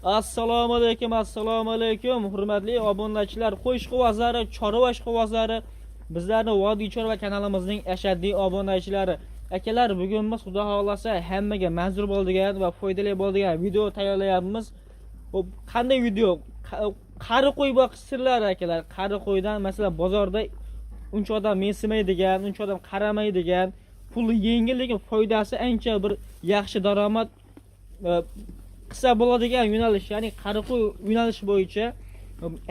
Assalomu alaykum, assalomu alaykum, hurmatli obunachilar, qo'y ishqibozlari, chorva ishqibozlari, bizlarni Vodiy Chorva kanalimizning ashaddiy obunachilari. Akalar, bugun biz, xudo xohlasa, hammaga manzur bo'ladigan va foydali bo'ladigan video tayyorlayapmiz. Xo'p, qanday video? Qari qo'y boqish sirlari, akalar. Qari qo'ydan, masalan, bozorda uncha odam mensimaydigan, uncha odam qaramaydigan, puli yengil, lekin foydasi ancha bir yaxshi daromad qilsa bo'ladigan yo'nalish, ya'ni qari qo'y yo'nalishi bo'yicha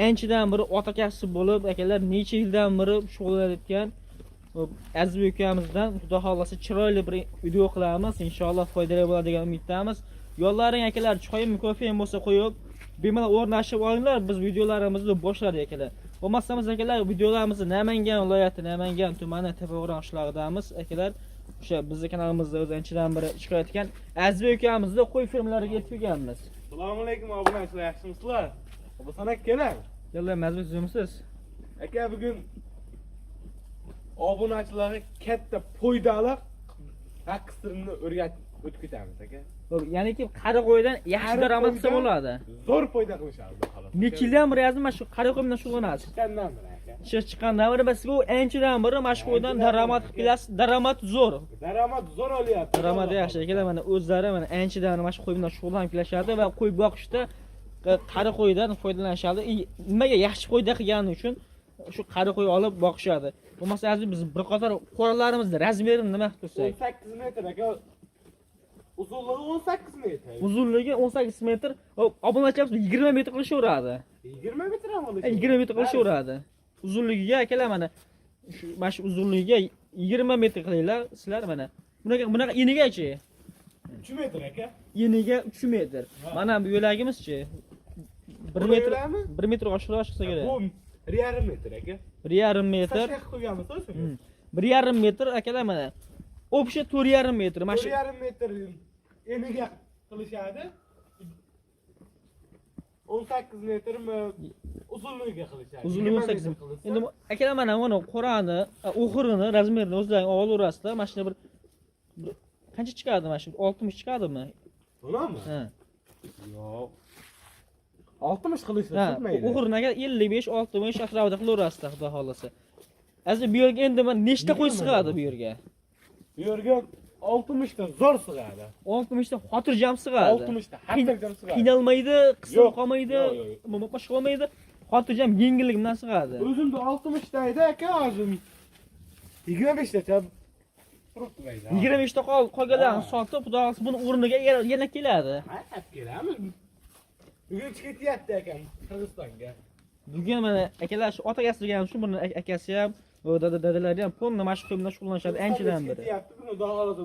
anchadan beri ota kasbi bo'lib, akalar, necha yildan beri shug'ullanayotgan Aziz ukamizdan, xudo xohlasa, chiroyli bir video qilamiz, inshaalloh foydali bo'ladi degan umiddamiz. Yo'llaring, akalar, choymi, kofem bo'lsa qo'yib, bemalol o'rnashib olinglar, biz videolarimizni boshladik, akalar. Bo'lmasam biz, akalar, videolarimizni Namangan viloyati, Namangan tumani, Tepao'ron qishlog'idamiz, akalar. O'sha bizni kanalimizda o'zi anchadan beri chiqayotgan Aziz ukamizni qo'y fermalariga yetib kelganmiz. Assalomu alaykum, obunachilar, yaxshimisizlar? Obusan aka, keling. Yalla, mazmun tuzumsiz. Aka, bugun obunachilarga katta foydali haq sirini o'rgatib o'tib ketamiz, aka. Ya'niki qari qo'ydan yaxshi Qari daromad qilsa qo'ydan bo'ladi. Zo'r foyda qilishadi, xudo xohlasa. Necha yildan beri, Aziz, mana shu qari qo'y bilan shug'ullanasiz? Chiqqandan beri, aka. Shu chiqqandan beri biz bu anchadan beri mana shu qo'ydan Anchadan daromad beri, qilib kelasiz. Daromad zo'r. Daromad zo'r olyapti. Daromadi yaxshi, akalar, mana o'zlari mana anchadan beri mana shu qo'y bilan shug'ullanib kelishadi va qo'y boqishda qari qo'ydan foydalanishadi. Nimaga yaxshi foyda qilgani uchun shu qari qo'y olib boqishadi. Bo'lmasa, Aziz, biz bir qator qo'ralarimizni razmerini nima qilib tursak? 18 metr, aka. Uzunligi 18 metr. Uzunligi 18 metr. Obunachilarimiz 20 metr qilishaveradi. 20 metr ham olishi. 20 metr qilishaveradi. Uzunligiga, akalar, mana shu, mana shu uzunligiga 20 metr qilinglar sizlar mana. Bunaqa bunaqa enigachi? 3 metr, aka. Eniga 3 metr. Ha. Mana bu yo'lagimizchi? 1 Bu metr, yo'lakmi? 1 metr oshiqroq chiqsa kerak. Bu 1,5 metr, aka. 1,5 metr. Sashka qilib qo'yganmiz o'zi. 1,5 metr, akalar, mana. Общий 4,5 metr. Mana shu 4,5 metr eniga qilishadi. 18 metrmi uzunligiga qilishadi. Uzunligi 20 18 metr qilsa, Endi akalar, mana buni qo'rani, o'xirini razmerini o'zlaring olaverasizlar. Mana shunda bir qancha chiqadi mana shu? 60 chiqadimi? To'g'rimi? Ha. Yo'q. 60 qilishsa Ha, sotmaydi. o'xirini aka 55, 60 atrofida qilaverasizlar, xudo xohlasa. Aziz, bu yerga endi mana nechta qo'y sig'adi bu yerga? Bu yerga 60 ta zo'r sig'adi. 60 ta xotirjam sig'adi. 60 ta xotirjam sig'adi. Qiynalmaydi, qisilib Yo'q, qolmaydi, yo'q, yo'q. boshqa bo'lmaydi. Xotirjam, yengillik bilan sig'adi. O'zimda 60 ta edi, aka, hozir 25 tacha turibdi mayda. 25 ta qolganlarni Ha. sotib, xudo xohlasa, buni o'rniga yana keladi. Ha, olib kelamiz. Bugun ketyapti akam Qirg'izistonga. Bugun mana, akalar, shu ota akasi degan shu buni akasi ham, dadalari ham полный mana shu bilan shug'ullanishadi anchadan beri. Ketyapti, bugun xudo xohlasa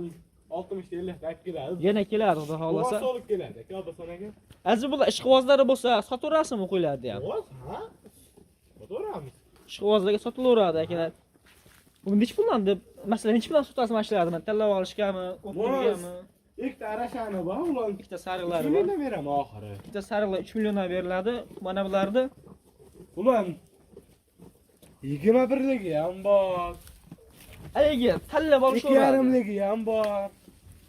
60 ta 50 ta olib keladi. Yana keladi, xudo xohlasa. Xohlasa olib keladi, aka, Obason aka. Aziz, bular ishqibozlari bo'lsa, sotaverasizmi qo'ylarni ham? Bo'z, ha? Sotaveramiz. Ishqibozlarga sotilaveradi, akalar. Bu nechi puldan deb, masalan, nechi puldan sotasiz mana shularni? Mana tanlab olishgami, o'ptirgami? Ikkita arashani bor, ular Ikkita 3 sariqlari bor. milliondan beraman oxiri. Ikkita sariqlar 3 milliondan beriladi. Mana bularni Ulan 21ligi ham bor. Haligi tanlab olishaveradi. 2,5ligi ham bor.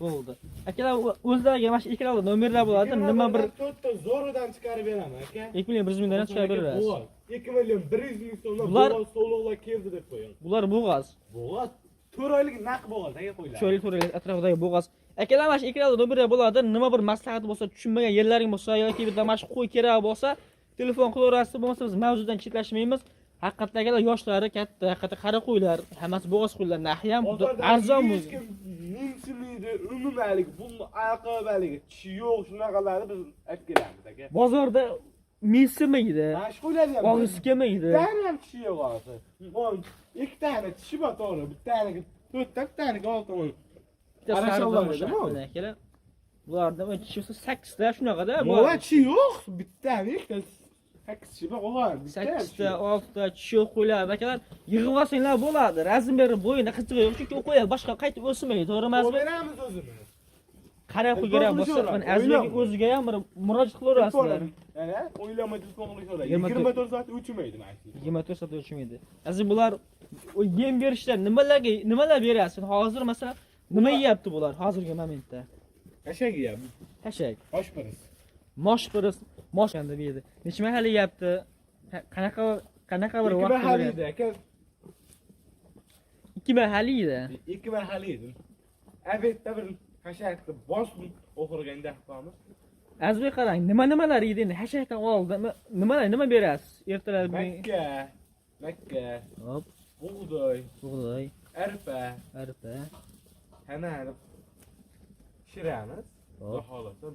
Bo'ldi. Akalar, o'zlariga mana shu ekranda nomerlar bo'ladi. Nima bir to'rtta zo'ridan chiqarib beraman, aka. 2 million 100 mingdan chiqarib berasiz. Bo'g'oz. 2 million 100 ming so'mdan bo'g'oz so'liqlar keldi deb qo'ying. Bular bo'g'oz. Bo'g'oz 4 oylik naq bo'g'oz, aka, qo'ylar. 3 oylik, 4 oylik atrofidagi bo'g'oz. Akalar, mana shu ekranda nomerlar bo'ladi. Nima bir maslahat bo'lsa, tushunmagan yerlaring bo'lsa yoki bitta mana shu qo'y kerak bo'lsa, telefon qilaverasiz. Bo'lmasa biz mavzudan chetlashmaymiz. Haqiqatda, akalar, yoshlari katta, haqiqatda qari qo'ylar, hammasi bo'g'oz qo'ylar, narxi ham juda Bozorda arzon hech bo'lgan. kim mensimaydi, umuman haligi buni oyoqqobi haligi tishi yo'q, shunaqalarni biz olib kelamiz, aka. Bozorda mensimaydi, Mana shu qo'ylarni ham olg'isi kelmaydi. bittani ham tishi yo'q hozir. Ikkitani tishi bor, to'g'ri, bittaniki to'rtta, bittaniki olti. Bitta Qarashollar sariqdan edimi boshqa u? mana, akalar. Bularda tishi bo'lsa 8 ta shunaqada. Bular tishi yo'q, bittani ikkita sakkiz tishi bor, qolgan. Bitta ham tishi 8 ta, yo'q. 6 ta tishi yo'q qo'ylar. Akalar, yig'ib olsanglar bo'ladi. Razmeri bo'yini qizig'i yo'q, chunki u qo'ylar boshqa qaytib o'smaydi, to'g'ri emasmi? Beramiz o'zimiz. Qarang, qo'y kerak bo'lsa, mana Azizbek o'ziga ham bir murojaat qilaverasizlar. Ana, o'ylamay telefon qilishaveradi. 24 24 soat o'chmaydi mana shu. 24 soat o'chmaydi. Aziz, bular u yem berishda nimalarga nimalar berasiz? Hozir, masalan, nima yeyapti bular hozirgi momentda? Kashak yeyapti. Kashak. Oshpiriz. Mosh bir mosh deb yedi. Necha mahal yeyapti? Qanaqa bir 2 vaqt mahal yeydi? yeydi aka. 2 mahal yeydi. 2 mahal yeydi. Obedda bir hashakni bosib o'xirganda qilamiz. Azizbek qarang, nima-nimalar yeydi endi hashakdan oldi. Nima berasiz? Ertalab Makka, Hop, bug'doy, bug'doy, arpa, arpa. Hammani pishiramiz. Hop. Xudo xohlasa.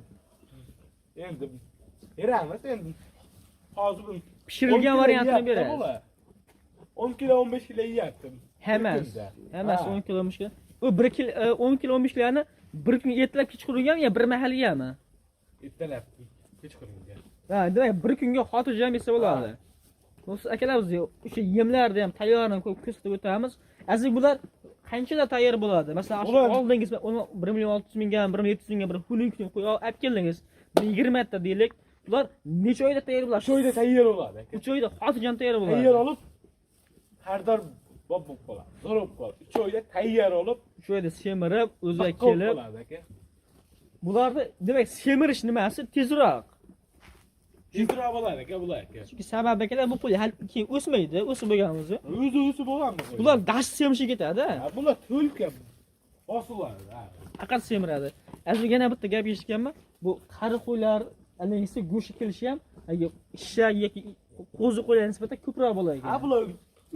Endi beramiz endi. Hozir bu Pishirilgan 10 kilo variantini yeyapti berasiz. bular. 10 kilo 15 kilo yeyapti. Hammasi. Bir kunda. Hammasi Ha. 10 kilo 15 kilo. U 1 kilo 10 kilo 15 kiloni bir kun ertalab kechqurungami yo bir mahal yeyami? Ertalab kechqurunga. Ha, demak bir kunga xotirjam yesa bo'ladi. Do'stlar, akalar, biz o'sha yemlarni ham tayyorini ko'p ko'rsatib o'tamiz. Aziz, bular qanchada tayyor bo'ladi? Masalan, shu oldingiz uni 1 million 600 mingga, 1 million 700 mingga bir xunuk qo'y olib keldingiz. Bir 20 ta deylik. Bular necha oyda tayyor bo'ladi? 3 oyda tayyor bo'ladi aka. 3 oyda xotirjam tayyor bo'ladi. Tayyor olib xaridor bob bo'lib qoladi. Zo'r bo'lib qoladi. 3 oyda tayyor olib 3 oyda semirib, o'zi baqqol kelib, qoladi aka. bularni demak semirish nimasi tezroq. Tezroq bo'ladi aka bular aka. Chunki sababi akalar bu pul hali keyin o'smaydi, o'sib bo'lgan o'zi. O'zi o'sib bo'ladimi? Bular dashт semirishga ketadi. Ha, bular to'lka bosiladi. Ha. Faqat semiradi. Aziz, yana bitta gap eshitganman. Bu qari qo'ylar alayhisi go'shti kelishi ham agar eshak yoki qo'zi qo'ylarga nisbatan ko'proq bo'lar ekan. Ha, bular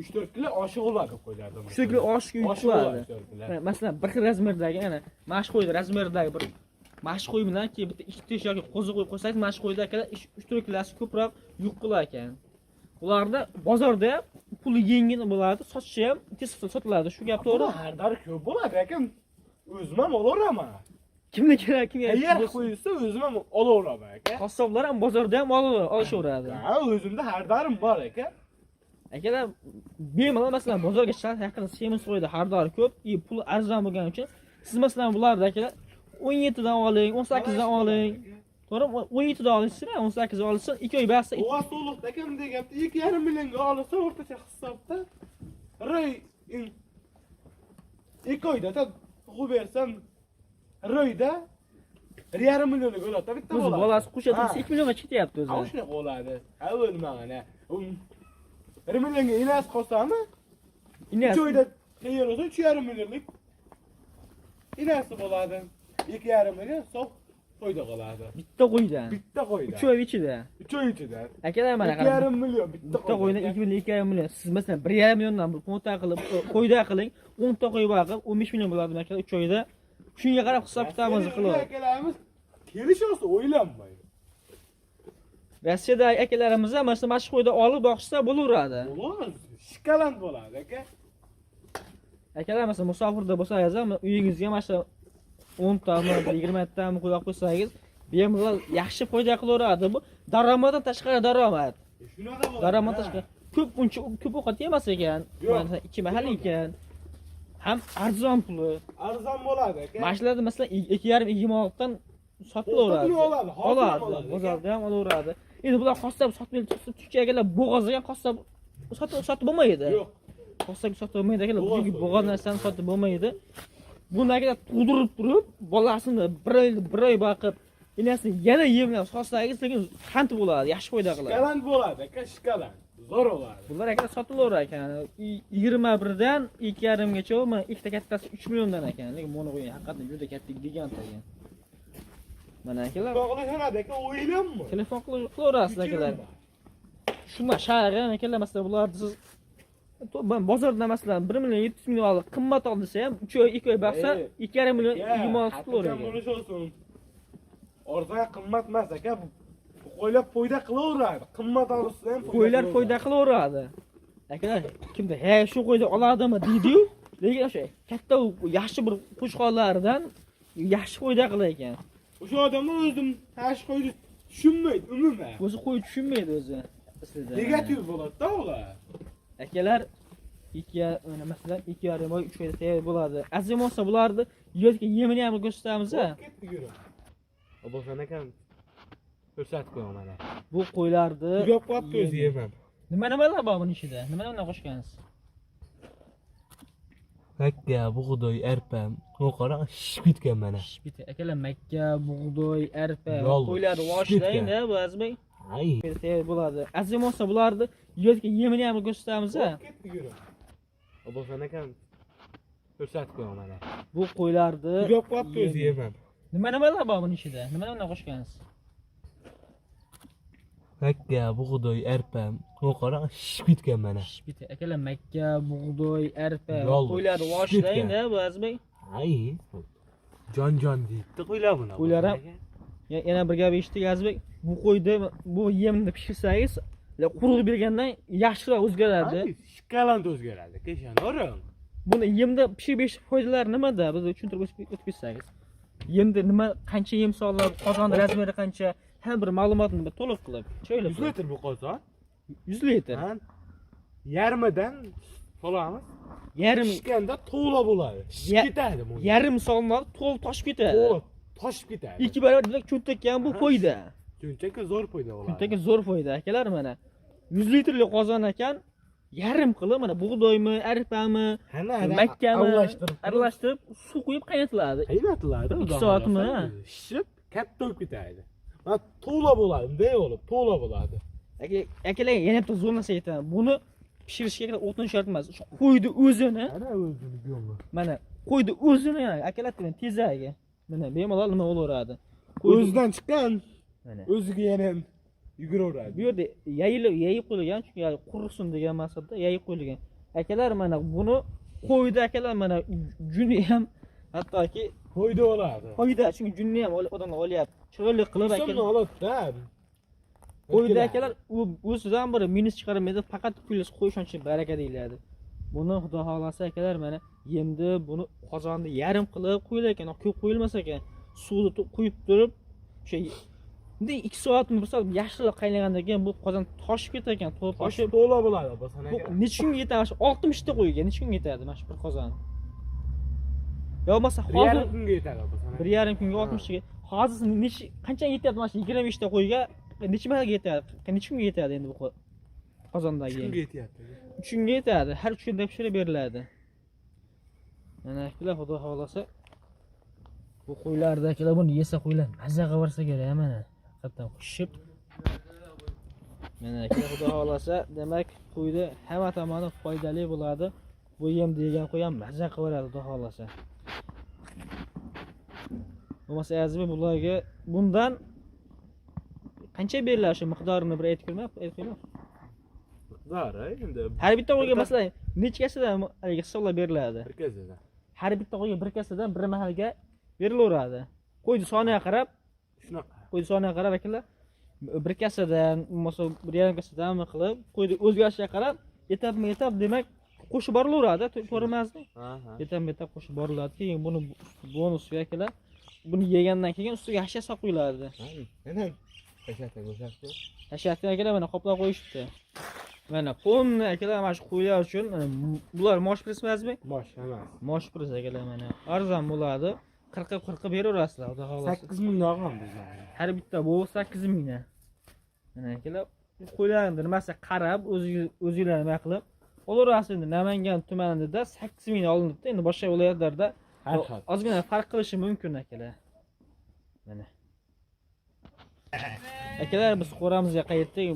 3-4 kilo oshiq bo'ladi qo'ylardan. 3 kilo oshiq Oshiq bo'ladi bo'ladi. 3-4 kilo. Masalan, bir xil razmerdagi, ana mana shu qo'yni razmerdagi bir mana shu qo'y bilan keyin bitta ikkita yoki qo'zi qo'y qo'ysangiz, mana shu qo'yda akalar 3-4 kilosi ko'proq yo'q qilar ekan. Ularda bozorda puli yengil bo'ladi, sotishi ham tez sotiladi. Shu gap to'g'ri. Bular xaridor ko'p bo'ladi aka. O'zim ham olaveraman. Kimga kerak, kimga Tayyor qo'yilsa o'zim ham olaveraman aka. Qassoblar ham bozorda ham olishaveradi. Ha, o'zimda xaridorim bor aka. Akalar, bemalol masalan bozorga chiqsa yaqin semiz qo'ydi, xaridor ko'p, i pul arzon bo'lgani uchun siz masalan bularni akalar 17 dan oling, 18 dan oling. To'g'rimi? 17 dan olishsin, 18 dan olishsin, 2 oy baqsa O'g'as to'liqda aka bunday gapda 2,5 millionga olsa o'rtacha hisobda ro'y 2 oyda tug'ib bersam ro'yda 1,5 millionga bo'ladi bitta o'zi bola. bolasi qo'shadi, Ha. 2 millionga ketyapti o'zi. Ha, shunaqa bo'ladi. Ha, o'lmag'ana. 1 millionga enasi qolsami? Inasi. 3 oyda tayyor bo'lsa 3,5 millionlik enasi bo'ladi. 2,5 million sof qo'yda qoladi. Bitta qo'ydan. Bitta qo'yda. 3 oy ichida. 3 oy ichida. Akalar mana qarang. 2,5 million bitta Bitta qo'ydan 2 million, 2,5 million. Siz masalan 1,5 milliondan bir o'nta qilib, qo'yda qiling, 10 ta qo'y boqib 15 million bo'ladi akalar 3 oyda. Shunga qarab hisob kitobimizni qilib. Akalarimiz kelisholsa o'ylanmaydi. Rossiyada akalarimiz ham mana shu qo'yda olib boqishsa bo'laveradi. Bo'ladi, shikalant bo'ladi aka. Akalar masalan musofirda bo'lsangiz ham uyingizga mana shu 10 tami, 20 tami qo'y olib qo'ysangiz, bemalol yaxshi foyda qilaveradi. Bu daromaddan tashqari daromad. Shunaqa bo'ladi. Daromad tashqari. Ko'p uncha ko'p ovqat yemas ekan. Yo'q. Masalan, 2 mahal ekan. Ham arzon puli. Arzon bo'ladi aka. Mana shularda masalan 2,5 26 dan sotilaveradi. Oladi, oladi, Oladi, oladi. bozorda ham olaveradi. Endi bular qassob sotmaydi, chunki akalar bo'g'oziga ham qassob sotib bo'lmaydi. Yo'q. Qassobga sotib bo'lmaydi akalar, Bo'g'oz chunki bo'ladi. bo'g'oz narsani sotib bo'lmaydi. Buni akalar tug'dirib turib, bolasini bir oy boqib, enasini yana yemlab sotsangiz, lekin qanti bo'ladi, yaxshi foyda qiladi. Shikalant bo'ladi aka, shikalant. Zo'r bo'ladi. Bular akalar sotilaverar ekan. 21 dan 2,5 gacha, mana ikkita kattasi 3 milliondan ekan. Lekin buni qo'ying, haqiqatan juda katta gigant ekan. Mana akalar, Bog'lashanadi aka, o'ylanma. telefon qilaverasiz akalar. Shundan shag'an akalar, masalan, bularni siz ben bozorda masalan 1 million 700 ming olib qimmat ol desa ham 3 oy 2 oy boqsa 2,5 million 26 sotilaveradi. Qachon bo'lishi olsun. Arzon qimmat emas aka. Bu qo'ylar foyda qilaveradi. Qimmat olsa ham Qo'ylar foyda qilaveradi. Akalar kimda he shu qo'yni oladimi deydi-yu, lekin o'sha katta yaxshi bir qo'chqorlardan yaxshi foyda qilar ekan. O'sha odamlar o'zim tash qo'yni tushunmaydi umuman. O'zi qo'y tushunmaydi o'zi. Aslida. Negativ bo'ladi-da ular. Akalar ikki mana masalan 2,5 oy 3 oyda tayyor bo'ladi. Azim bo'lsa bularni yeyotgan yemini ham ko'rsatamiz a. Ketdi yurib. Obozan akam ko'rsatib qo'yaman mana. Bu qo'ylarni Tugab qolibdi o'zi yemam. Nima nimalar bor buning ichida? Nima nimalar qo'shgansiz? Makka, bug'doy, arpa. Qarang, shishib ketgan mana. Shishib ketgan. Akalar, makka, bug'doy, arpa Yolg'iz, qo'ylarni shishib voshlang ketgan. bu Azizbek. Ay. Bo'ladi. Azim olsa bularni yeyotgan yemini ham ko'rsatamiz. Ketdi yurib. Abbosxon akam ko'rsatib qo'ying mana. Bu qo'ylarni Tugab qolibdi o'zi yemam. Nima nimalar bor buning ichida? Nima nimalar qo'shgansiz? Makka, bug'doy, arpa. Qarang, shishib ketgan mana. Shishib ketgan. Akalar, makka, bug'doy, arpa Yolg'iz, qo'ylarni shishib voshlang ketgan. bu Azizbek. Ay. Jon jon deydi qo'ylar buni. Qo'ylar ham yana bir gap eshitdik Azizbek. Bu qo'yni, bu yemni pishirsangiz, quruq bergandan yaxshiroq o'zgaradi. Shkalant o'zgaradi. Keshanorim. Buni yemda pishirib berish foydalari nimada? Bizga tushuntirib o'tib ketsangiz. Yemda nima, qancha yem solib, qozon razmeri qancha, har bir ma'lumotni bir to'liq qilib, chiroyli 100 qilib. litr bu qozon. 100 litr. Ha? Yarmidan solamiz. Yarim Pishganda to'la bo'ladi. Shishib ketadi bu. Yarim solinadi, to'l toshib ketadi. To'la toshib ketadi. 2 barobar demak cho'ntakka ham bu foyda. Cho'ntakka zo'r foyda bo'ladi. Cho'ntakka zo'r foyda akalar mana. 100 litrlik qozon ekan, yarim qilib mana bug'doymi, arpami, makkami aralashtirib suv quyib qaynatiladi. Qaynatiladi. 2 soatmi? Shishib katta bo'lib ketadi. Mana to'la bo'ladi, bunday bo'lib, to'la bo'ladi. Akalar, yana bitta zo'r narsa aytaman. Buni pishirishga akalar o'tin shart emas. Shu qo'yni o'zini, Ana o'zini go'ng'i. mana qo'yni o'zini akalar tezagi. Mana bemalol nima bo'laveradi. O'zidan chiqqan, Mana. o'ziga yana yuguraveradi. Bu yerda yayib qo'yilgan, chunki hali qursin degan maqsadda yayib qo'yilgan. Akalar mana buni qo'ydi akalar mana juni ham hattoki Foyda oladi. Foyda, chunki junni ham odamlar olyapti. Chiroyli qilib So'mni akalar. oladi-da. Qo'ydi akalar, u o'zidan bir minus chiqarmaydi, faqat plyus qo'yish uchun baraka deyiladi. Buni xudo xohlasa akalar mana yemdi, buni qozonni yarim qilib qo'yilar ekan, ko'p qo'yilmas ekan. Suvni quyib turib, o'sha bunday 2 soatmi 1 soat yaxshilab qaynagandan keyin bu qozon toshib ketar ekan, to'lib Toshib toshib. to'la bo'ladi Abbosxon Bu aka. necha kunga yetadi? Mana shu 60 ta qo'yga necha kunga yetadi mana shu bir qozon? Yo bo'lmasa Bir hozir yarim kunga yetadi Abbosxon aka. Bir yarim kunga 60 taga. Hozir necha qancha yetadi mana shu 25 ta qo'yga? Necha martaga yetadi? Necha kunga yetadi endi bu qozondagi? 3 kunga yetyapti. 3 kunga yetadi. Har 3 kunda pishirib beriladi. Mana akalar, xudo xohlasa bu qo'ylarni akalar buni yesa qo'ylar mazza qilib yuborsa kerak mana. Haqiqatan pishib. Mana akalar, xudo xohlasa demak qo'yni hamma tomoni foydali bo'ladi. Bu yem degan qo'y ham mazza qilib yuboradi xudo xohlasa. Bo'lmasa azmi bularga bundan qancha beriladi shu miqdorini bir aytib ko'rma, aytib qo'yma. Miqdori endi Har bitta qo'yga masalan nechkasidan haligi hisoblab beriladi? Bir kasadan. Har bitta qo'yga bir kasadan bir mahalga berilaveradi. Qo'yni soniga qarab, shunaqa. Qo'yni soniga qarab akalar bir kasadan, bo'lmasa bir yarim kasadanmi qilib, qo'yni o'zgarishiga qarab etapma-etap demak qo'shib borilaveradi, to'g'ri emasmi? Ha, ha. Etapma-etap qo'shib boriladi. Keyin buni bonusiga akalar buni yegandan keyin ustiga hasha solib qo'yiladi. Mana hashatni ko'rsatdi. Hashatni akalar mana qoplab qo'yishibdi. Mana polni akalar mana shu qo'ylar uchun, mana bular mosh pris emasmi? Mosh emas. Mosh pris akalar mana arzon bo'ladi. Qirqib qirqib beraverasizlar, xudo xohlasa. 8 mingdan olgan bizlar. Har bitta bu 8 mingdan. Mana akalar qo'ylarni nimasi qarab o'zingizlar nima qilib olaverasiz. Endi Namangan tumanida 8 mingdan olinibdi. Endi boshqa viloyatlarda Har xil. ozgina farq qilishi mumkin akalar. Mana. Akalar biz qo'ramizga qaytdik.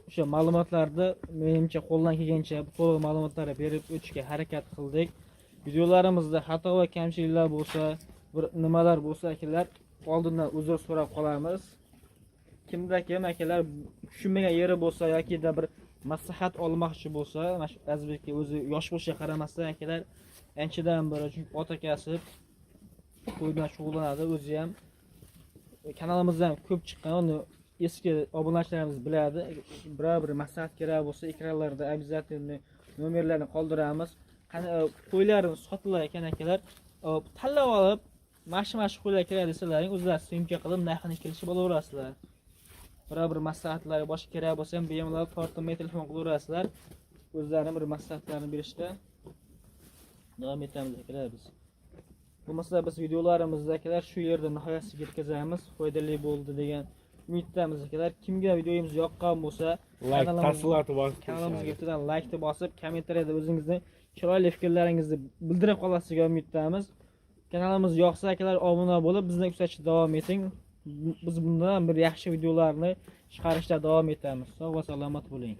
O'sha ma'lumotlarni menimcha qo'ldan kelgancha to'liq ma'lumotlarni berib o'tishga harakat qildik. Videolarimizda xato va kamchiliklar bo'lsa, bir nimalar bo'lsa akalar oldindan uzr so'rab qolamiz. Kimda kim akalar tushunmagan yeri bo'lsa yoki da bir maslahat olmoqchi bo'lsa, mana shu Azizbekka o'zi yosh bo'lishiga qaramasdan akalar anchadan beri chunki ot akasi qo'y bilan shug'ullanadi, o'zi ham kanalimizdan ko'p chiqqan, uni eski obunachilarimiz biladi. Biror bir maslahat kerak bo'lsa ekranlarda обязательно nomerlarni qoldiramiz. Qo'ylarimiz sotilar ekan akalar, tanlab olib mana shu qo'ylar kerak desalaring o'zlari syomka qilib narxini kelishib olaverasizlar. Biror bir maslahatlar boshqa kerak bo'lsa ham bemalol tortinmay telefon qilaverasizlar. O'zlarini bir maslahatlarini berishda davom etamiz akalar biz. Bo'lmasa biz videolarimizda akalar shu yerda nihoyasiga yetkazamiz. Foydali bo'ldi degan umiddamiz akalar. Kimga videomiz yoqqan bo'lsa, Like tavsiyalarni bosib kanalimizga bittadan like bosib, kommentariyada o'zingizni Chiroyli fikrlaringizni bildirib qolasiz degan umiddamiz. Kanalimiz yoqsa akalar obuna bo'lib, bizni kuzatishda davom eting. Biz bundan bir yaxshi videolarni chiqarishda davom etamiz. Sog' va salomat bo'ling.